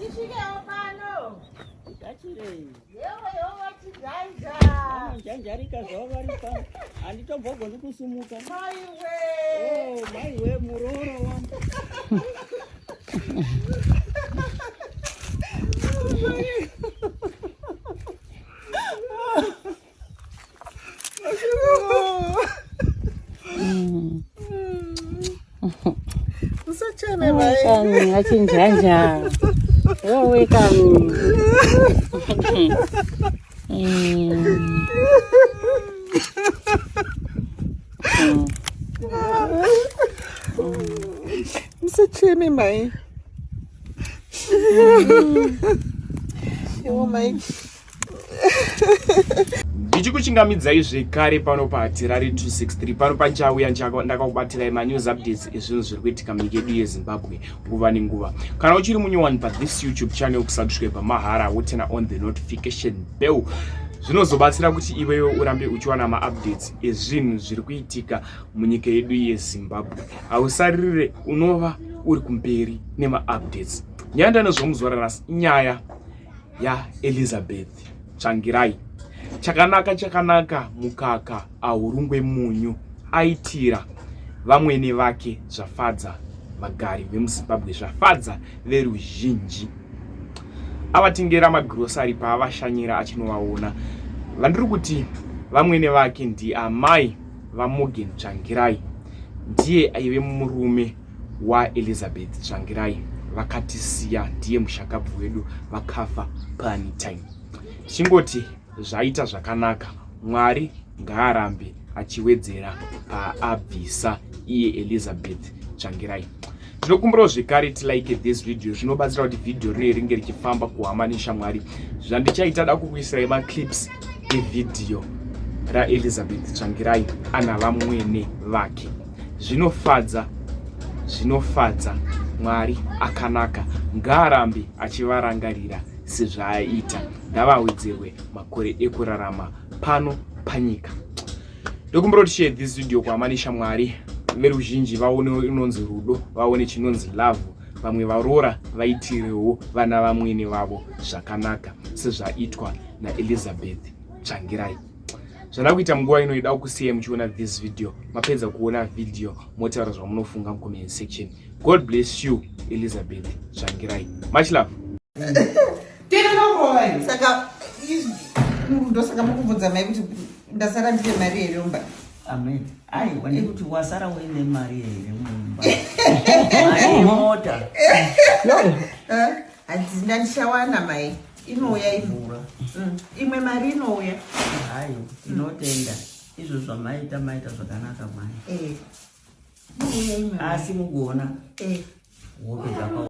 Tisvikewo pano. Gachirei. Yewe yewe vachijanja. Vanojanjarika zvavo vari pano. Handitombogoni kusumuka. Maiwe. Oh, maiwe muroora wangu. Usacheme mai. Kani achinjanja. Wowe kani. Musacheme mai. Iwo mai. Ndichikuchingamidzai zvekare pano paHatirari 263 pano panchauya ndakakubatirai manews updates ezvinhu zviri kuitika munyika yedu yeZimbabwe nguva nenguva. Kana uchiri munyowani pathis YouTube channel kusubscribe mahara wotena on the notification bell zvinozobatsira kuti iwewe urambe uchiwana maupdates ezvinhu zviri kuitika munyika yedu yeZimbabwe. Hausaririre, unova uri kumberi nemaupdates. Nyaya ndanozwa muzuva ranhasi inyaya yaElizabeth Tsvangirai. Chakanaka chakanaka mukaka ahurungwe munyu aitira vamwene vake zvafadza vagari vemuZimbabwe zvafadza veruzhinji. Avatengera magirosari paavashanyira achinovaona. Vandiri kuti vamwene vake ndiamai vaMorgan Tsvangirai ndiye aive murume waElizabeth Tsvangirai vakatisiya ndiye mushakabvu wedu vakafa pani time tichingoti zvaita zvakanaka Mwari ngaarambe achiwedzera paabvisa iye Elizabeth Tsvangirai. Ndinokumbirawo zvekare tilike this video, zvinobatsira kuti video rino ringe richifamba kuhama neshamwari. Zvandichaita da kukuisirai maclips evideo raElizabeth Tsvangirai ana vamwene vake. Zvinofadza, zvinofadza. Mwari akanaka, ngaarambe achivarangarira sezvaaita, ngavawedzerwe makore ekurarama pano panyika. Ndokumbira kuti share this video kuhama neshamwari veruzhinji vaone inonzi rudo, vaone chinonzi love, vamwe varoora vaitirewo vana vamwene vavo zvakanaka sezvaitwa naElizabeth Tsvangirai. Zvanda kuita munguva ino ida kusiya muchiona this video, mapedza kuona video motaura zvamunofunga mucomment section. God bless you Elizabeth Tsvangirai. Much love. Saka ndosaka mukubvunza mai kuti ndasara ndine mari here mumba. Amen. Aiwa ndikuti wasara uine mari here mumba. Mari yemota. Hadzina ndichawana mai. Inouya imvura. Imwe mari inouya. Hayo, tinotenda. Izvo zvamaita maita zvakanaka mai. Eh. Inouya imwe. Asi mugona. Eh. Hope dzakaoma.